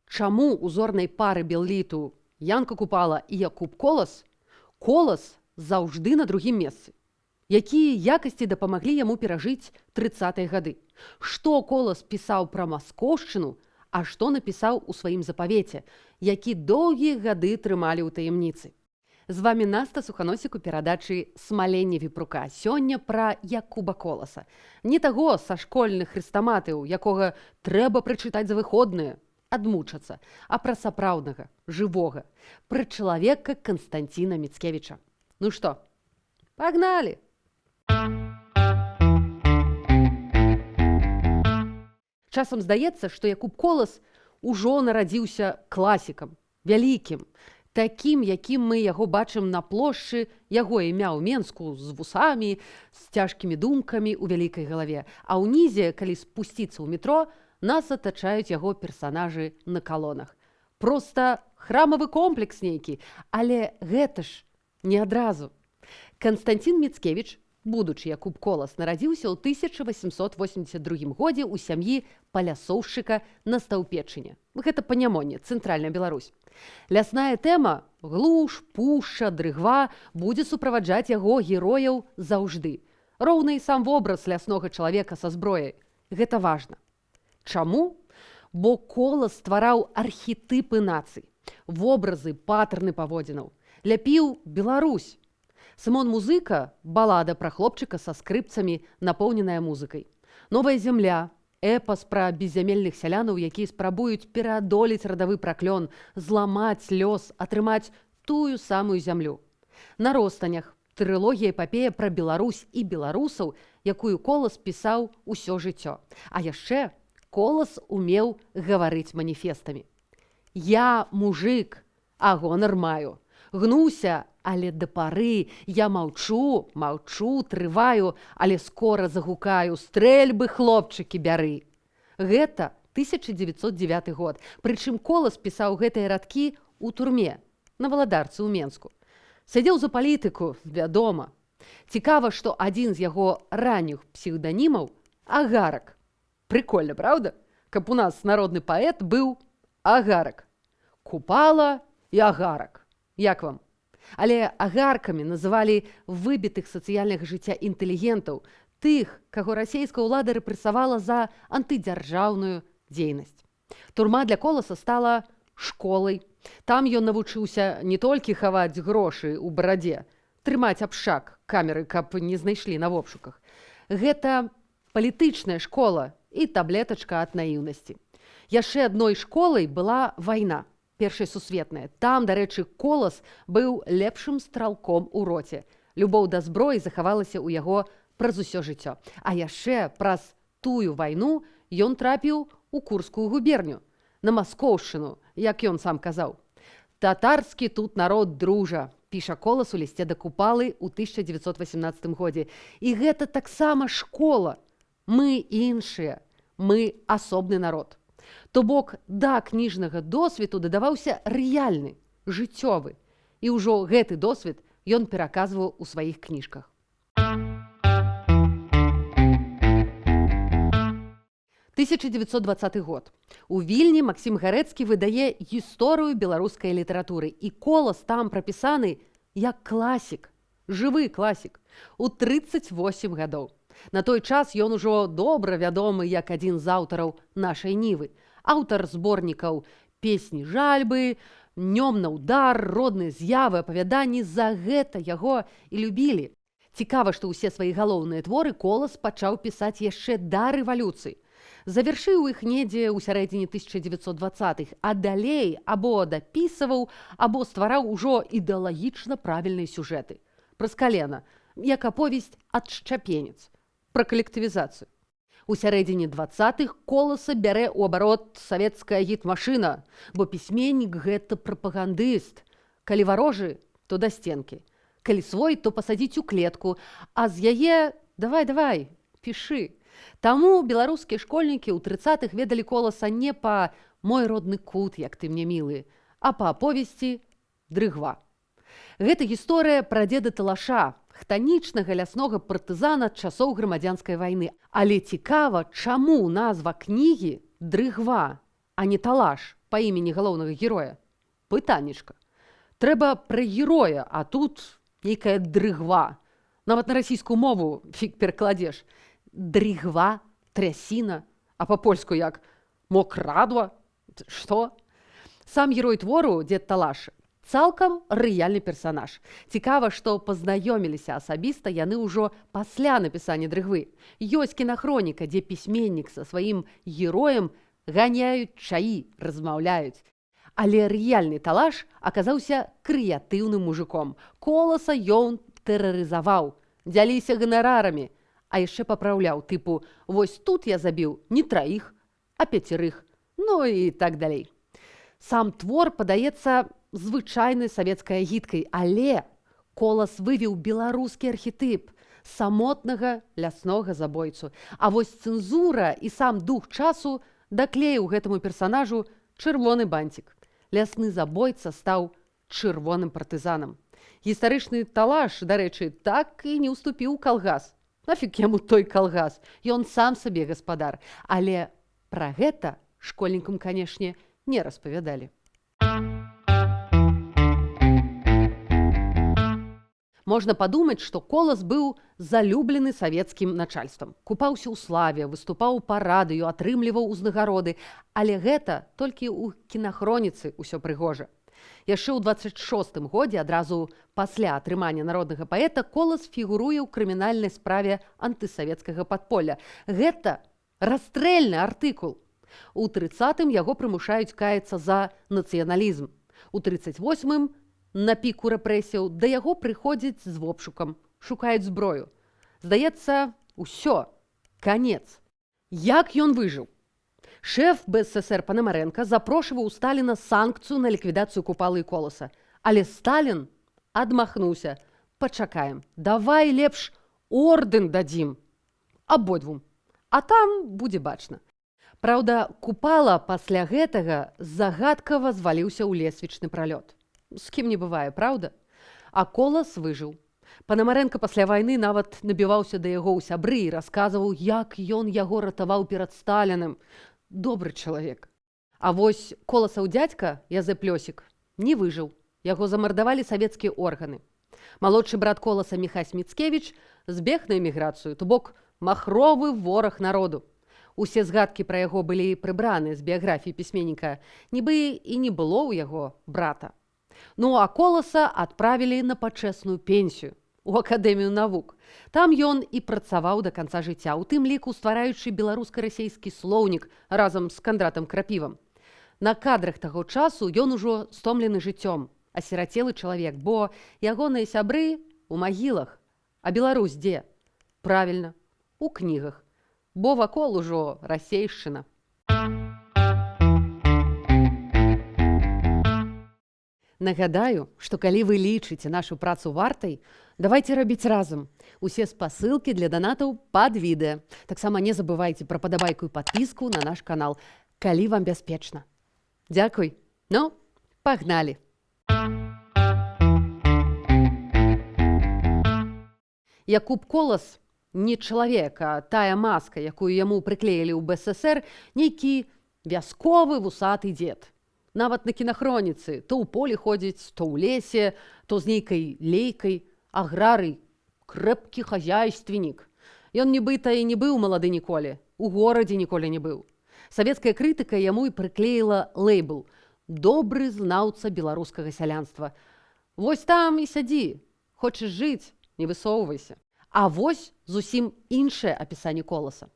Чаму узорнай пары белліту Янка Купала і Якуб Колас Колас заўжды на другім месцы? Якія якасці дапамаглі яму перажыць 30-е гады? Што Колас пісаў пра маскоўшчыну, а што напісаў у сваім запавеце, які доўгія гады трымалі ў таямніцы? З вамі Наста Суханосік у перадачы «Смаленне вепрука». Сёння пра Якуба Коласа. Не таго са школьных хрэстаматыяў, якога трэба прачытаць за выходныя, адмучацца, а пра сапраўднага, жывога, пра чалавека Канстанціна Міцкевіча. Ну што, пагналі! Часам здаецца, што Якуб Колас ужо нарадзіўся класікам, вялікім, такім, якім мы яго бачым на плошчы яго імя ў Менску з вусамі, з цяжкімі думкамі ў вялікай галаве. А ўнізе, калі спусціцца ў метро, нас атачаюць яго персанажы на калонах. Проста храмавы комплекс нейкі, але гэта ж не адразу. Канстанцін Міцкевіч, будучы Якуб Колас, нарадзіўся ў 1882 годзе ў сям'і палясоўшчыка на Стаўпечыне. Гэта Панямонне, цэнтральная Беларусь. Лясная тэма глуш, пушча, дрыгва будзе суправаджаць яго герояў заўжды. Роўна і сам вобраз ляснога чалавека са зброяй. Гэта важна. Чаму? Бо Колас ствараў архетыпы нацый, вобразы, патэрны паводзінаў. Ляпіў Беларусь. Сымон Музыка — балада пра хлопчыка са скрыпцамі, напоўненая музыкай. Новая зямля — эпас пра беззямельных сялянаў, якія спрабуюць пераадолець радавы праклён, зламаць лёс, атрымаць тую самую зямлю. На ростанях — трылогія эпапея пра Беларусь і беларусаў, якую Колас пісаў усё жыццё. А яшчэ Колас умеў гаварыць маніфестамі. Я мужик, а гонар маю. Гнуся, але да пары я маўчу, маўчу, трываю, але скора загукаю, стрэльбы, хлопчыкі, бяры. Гэта 1909 год. Прычым Колас пісаў гэтыя радкі ў турме на Валадарцы ў Менску. Сядзеў за палітыку, вядома. Цікава, што адзін з яго ранніх псеўданімаў — Агарак. Прикольна, праўда? Каб у нас народны паэт быў Агарак. Купала і Агарак. Як вам? Але агаркамі называлі выбітых сацыяльнага жыцця інтэлігентаў, тых, каго расійская ўлада рэпрэсавала за антыдзяржаўную дзейнасць. Турма для Коласа стала школай. Там ён навучыўся не толькі хаваць грошы ў барадзе, трымаць абшак камеры, каб не знайшлі на вобшуках. Гэта палітычная школа і таблетачка ад наіўнасці. Яшчэ адной школай была вайна, першая сусветная. Там, дарэчы, Колас быў лепшым стралком у роце. Любоў да зброі захавалася ў яго праз усё жыццё. А яшчэ праз тую вайну ён трапіў у Курскую губерню, на маскоўшчыну, як ён сам казаў. Татарскі тут народ, дружа, піша Колас у лісце да Купалы ў 1918 годзе. І гэта таксама школа. Мы іншыя, мы асобны народ. То бок да кніжнага досведу дадаваўся рэальны, жыццёвы. І ўжо гэты досвед ён пераказваў у сваіх кніжках. 1920 год. У Вільні Максім Гарэцкі выдае гісторыю беларускай літаратуры, і Колас там прапісаны як класік, жывы класік у 38 гадоў. На той час ён ужо добра вядомы як адзін з аўтараў Нашай нівы, аўтар зборнікаў Песні жальбы, Нём на удар, Родныя з'явы, апавяданні, за гэта яго і любілі. Цікава, што ўсе свае галоўныя творы Колас пачаў пісаць яшчэ да рэвалюцыі. Завяршыў іх недзе ў сярэдзіне 1920-х, а далей або дапісваў, або ствараў ужо ідэалагічна правільныя сюжэты. Праз калена, як аповесць «Адшчапенец» пра калектывізацыю. У сярэдзіне 20-х Коласа бярэ ў абарот савецкая агітмашына, бо пісьменнік гэта прапагандыст. Калі варожы, то да сценкі. Калі свой, то пасадзіць у клетку, а з яе давай, давай, пішы. Таму беларускія школьнікі ў 30-х ведалі Коласа не па «Мой родны кут, як ты мне мілы», а па аповесці «Дрыгва». Гэта гісторыя пра дзеда Талаша, хтанічнага ляснога партызана часоў грамадзянскай вайны. Але цікава, чаму назва кнігі «Дрыгва», а не «Талаш»? па імені галоўнага героя? Пытаннечка. Трэба пра героя, а тут нейкая дрыгва. Нават на расійскую мову фіг перакладзеш. Дрыгва, трясіна, а па-польску як? Мокрадла? Што? Сам герой твору, дзед Талаш, цалкам рэальны персанаж. Цікава, што пазнаёміліся асабіста яны ўжо пасля напісання Дрыгвы. Ёсць кінахроніка, дзе пісьменнік са сваім героем ганяюць чаі, размаўляюць. Але рэальны Талаш аказаўся крэатыўным мужыком. Коласа ён тэрарызаваў, дзяліся ганарарамі, а яшчэ папраўляў, тыпу, вось тут я забіў не траіх, а пяцерых, ну і так далей. Сам твор падаецца звычайнай савецкай агіткай, але Колас вывеў беларускі архетып самотнага ляснога забойцу. А вось цэнзура і сам дух часу даклеіў гэтаму персанажу чырвоны банцік. Лясны забойца стаў чырвоным партызанам. Гістарычны Талаш, дарэчы, так і не ўступіў у калгас. Нафіг яму той калгас? Ён сам сабе гаспадар. Але пра гэта школьнікам, канешне, не распавядалі. Можна падумаць, што Колас быў залюблены савецкім начальствам. Купаўся ў славе, выступаў па радыё, атрымліваў узнагароды, але гэта толькі ў кінахроніцы ўсё прыгожа. Яшчэ ў 26 годзе, адразу пасля атрымання народнага паэта, Колас фігуруе ў крымінальнай справе антысавецкага падполля. Гэта расстрэльны артыкул. У 30-м яго прымушаюць каяцца за нацыяналізм. У 38-м, на піку рэпрэсіяў, да яго прыходзяць з вобшукам, шукаюць зброю. Здаецца, усё, канец. Як ён выжыў? Шэф БССР Панамарэнка запрошваў у Сталіна санкцыю на ліквідацыю Купалы і Коласа. Але Сталін адмахнуўся. Пачакаем, давай лепш ордэн дадзім. Абодвум. А там будзе бачна. Праўда, Купала пасля гэтага загадкава зваліўся ў лесвічны пралёт. З кім не бывае, праўда? А Колас выжыў. Панамарэнка пасля вайны нават набіваўся да яго ў сябры і расказваў, як ён яго ратаваў перад Сталіным. Добры чалавек. А вось Коласаў дзядзька, Язэп Лёсік, не выжыў. Яго замардавалі савецкія органы. Малодшы брат Коласа Міхась Міцкевіч збег на эміграцыю, то бок махровы вораг народу. Усе згадкі пра яго былі прыбраны з біяграфіі пісьменніка, нібы і не было ў яго брата. Ну а Коласа адправілі на пачэсную пенсію у Акадэмію навук. Там ён і працаваў да канца жыцця, у тым ліку ствараючы беларуска-расейскі слоўнік разам з Кандратам Крапівам. На кадрах таго часу ён ужо стомлены жыццём, асірацелы чалавек, бо ягоныя сябры ў магілах, а Беларусь дзе? Правільна, у кнігах, бо вакол ужо расейшчына. Нагадаю, што калі вы лічыце нашу працу вартай, давайте рабіць разам. Усе спасылкі для данатаў пад відэа. Таксама не забывайце пра падабайку і падпіску на наш канал, калі вам бяспечна. Дзякуй. Ну, пагналі. Якуб Колас не чалавек, а тая маска, якую яму прыклеілі ў БССР, нейкі вясковы вусаты дзед. Нават на кінахроніцы то ў полі ходзіць, то ў лесе, то з нейкай лейкай, аграрый, крэпкі хозяйственнік. Ён нібыта і не быў малады ніколі, у горадзе ніколі не быў. Савецкая крытыка яму і прыклеіла лэйбл «Добры знаўца беларускага сялянства». Вось там і сядзі, хочаш жыць, не высоўвайся. А вось зусім іншае апісанне Коласа.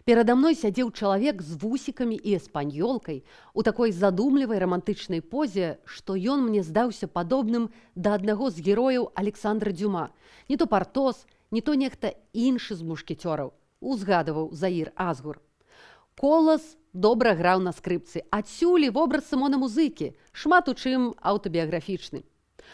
Перада мной сядзеў чалавек з вусікамі і эспаньёлкай у такой задумлівай рамантычнай позе, што ён мне здаўся падобным да аднаго з герояў Александра Дзюма. Не то Партос, не то нехта іншы з мушкецёраў, узгадываў Заір Азгур. Колас добра граў на скрыпцы, адсюль і вобраз Сымона Музыкі, шмат у чым аўтабіяграфічны.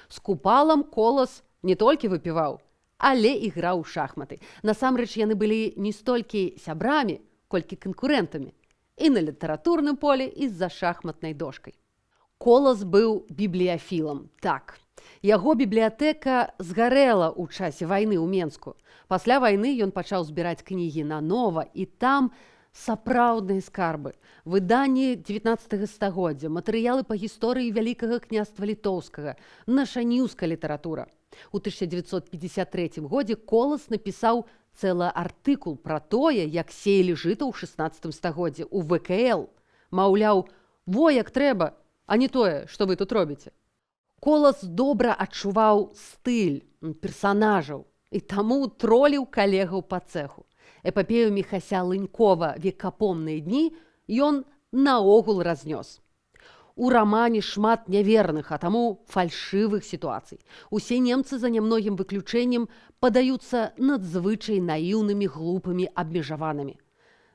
З Купалам Колас не толькі выпіваў, але і граў у шахматы. Насамрэч яны былі не столькі сябрамі, колькі канкурэнтамі. І на літаратурным полі, і з-за шахматнай дошкай. Колас быў бібліяфілам. Так. Яго бібліятэка згарэла ў часе вайны ў Менску. Пасля вайны ён пачаў збіраць кнігі нанова і там Сапраўдныя скарбы, выданні 19 стагоддзя, матэрыялы па гісторыі Вялікага Княства Літоўскага, нашаніўская літаратура. У 1953 годзе Колас напісаў цэлы артыкул пра тое, як сеялі жыта ў 16 стагоддзі у ВКЛ. Маўляў, во як трэба, а не тое, што вы тут робіце. Колас добра адчуваў стыль персанажаў і таму троліў калегаў па цэху. Эпапею Міхася Лынькова «Векапомныя дні» ён наогул разнёс. У рамане шмат няверных, а таму фальшывых сітуацый. Усе немцы, за нямногім выключэннем, падаюцца надзвычай наіўнымі, глупымі, абмежаванымі.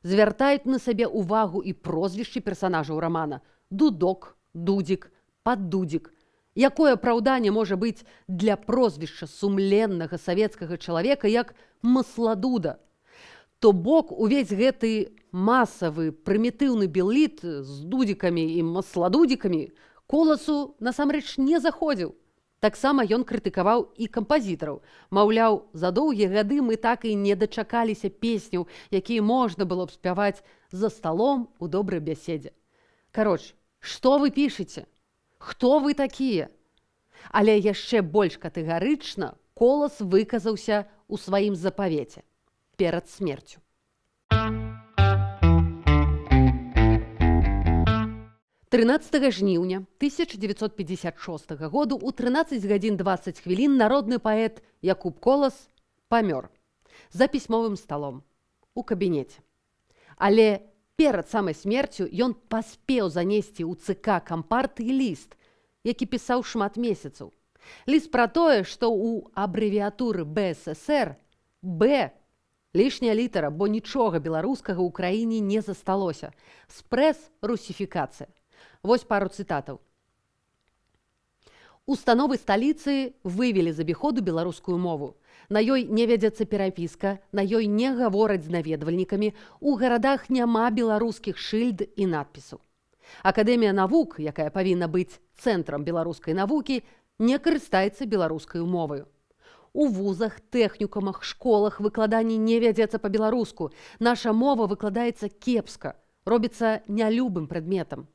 Звяртаюць на сабе ўвагу і прозвішчы персанажаў рамана: Дудок, Дудзік, Паддудзік. Якое апраўданне можа быць для прозвішча сумленнага савецкага чалавека, як Масладуда? То бок увесь гэты масавы прымітыўны белліт з дудзікамі і масладудзікамі Коласу насамрэч не заходзіў. Таксама ён крытыкаваў і кампазітараў. Маўляў, за доўгія гады мы так і не дачакаліся песняў, якія можна было б спяваць за сталом у добрай бяседзе. Кароч, што вы пішаце? Хто вы такія? Але яшчэ больш катэгарычна Колас выказаўся ў сваім запавеце перад смерцю. 13 жніўня 1956 году у 13 гадзін 20 хвілін народны паэт Якуб Колас памёр за пісьмовым сталом у кабінеце. Але перад самай смерцю ён паспеў занесці ў ЦК кампартыі ліст, які пісаў шмат месяцаў. Ліст пра тое, што ў абрэвіатуры БССР Б лішняя літара, бо нічога беларускага ў краіне не засталося. Спрэс русіфікацыя. Вось пару цытатаў. Установы сталіцы вывелі з абіходу беларускую мову. На ёй не вядзецца перапіска, на ёй не гавораць з наведвальнікамі, у гарадах няма беларускіх шыльд і надпісаў. Акадэмія навук, якая павінна быць цэнтрам беларускай навукі, не карыстаецца беларускай моваю. У вузах, тэхнікумах, школах выкладанне не вядзецца па-беларуску. Наша мова выкладаецца кепска, робіцца нялюбым прадметам.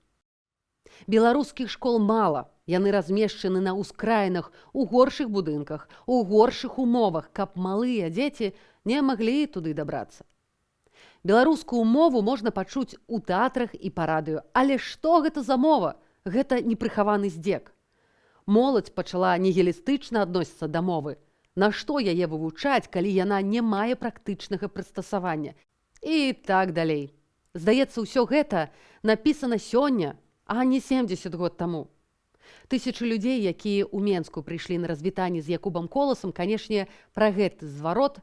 Беларускіх школ мала. Яны размешчаны на ўскраінах, у горшых будынках, у горшых умовах, каб малыя дзеці не маглі туды дабрацца. Беларускую мову можна пачуць у тэатрах і па радыё. Але што гэта за мова? Гэта непрыхаваны здзек. Моладзь пачала нігілістычна адносіцца да мовы. Нашто яе вывучаць, калі яна не мае практычнага прыстасавання? І так далей. Здаецца, ўсё гэта напісана сёння, а не 70 год таму. Тысячы людзей, якія ў Менску прыйшлі на развітанне з Якубам Коласам, канешне, пра гэты зварот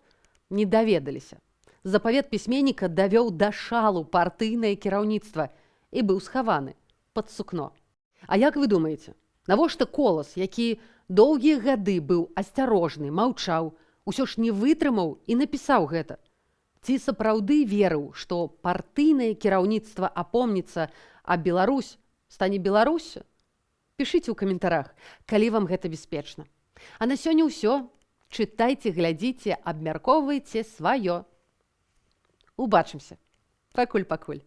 не даведаліся. Запавет пісьменніка давёў да шалу партыйнае кіраўніцтва і быў схаваны пад сукно. А як вы думаеце, навошта Колас, які доўгія гады быў асцярожны, маўчаў, усё ж не вытрымаў і напісаў гэта? Ці сапраўды верыў, што партыйнае кіраўніцтва апомніцца, а Беларусь стане Беларуссю? Пішыце ў каментарах, калі вам гэта бяспечна. А на сёння ўсё. Чытайце, глядзіце, абмяркоўвайце сваё. Убачымся. Пакуль-пакуль.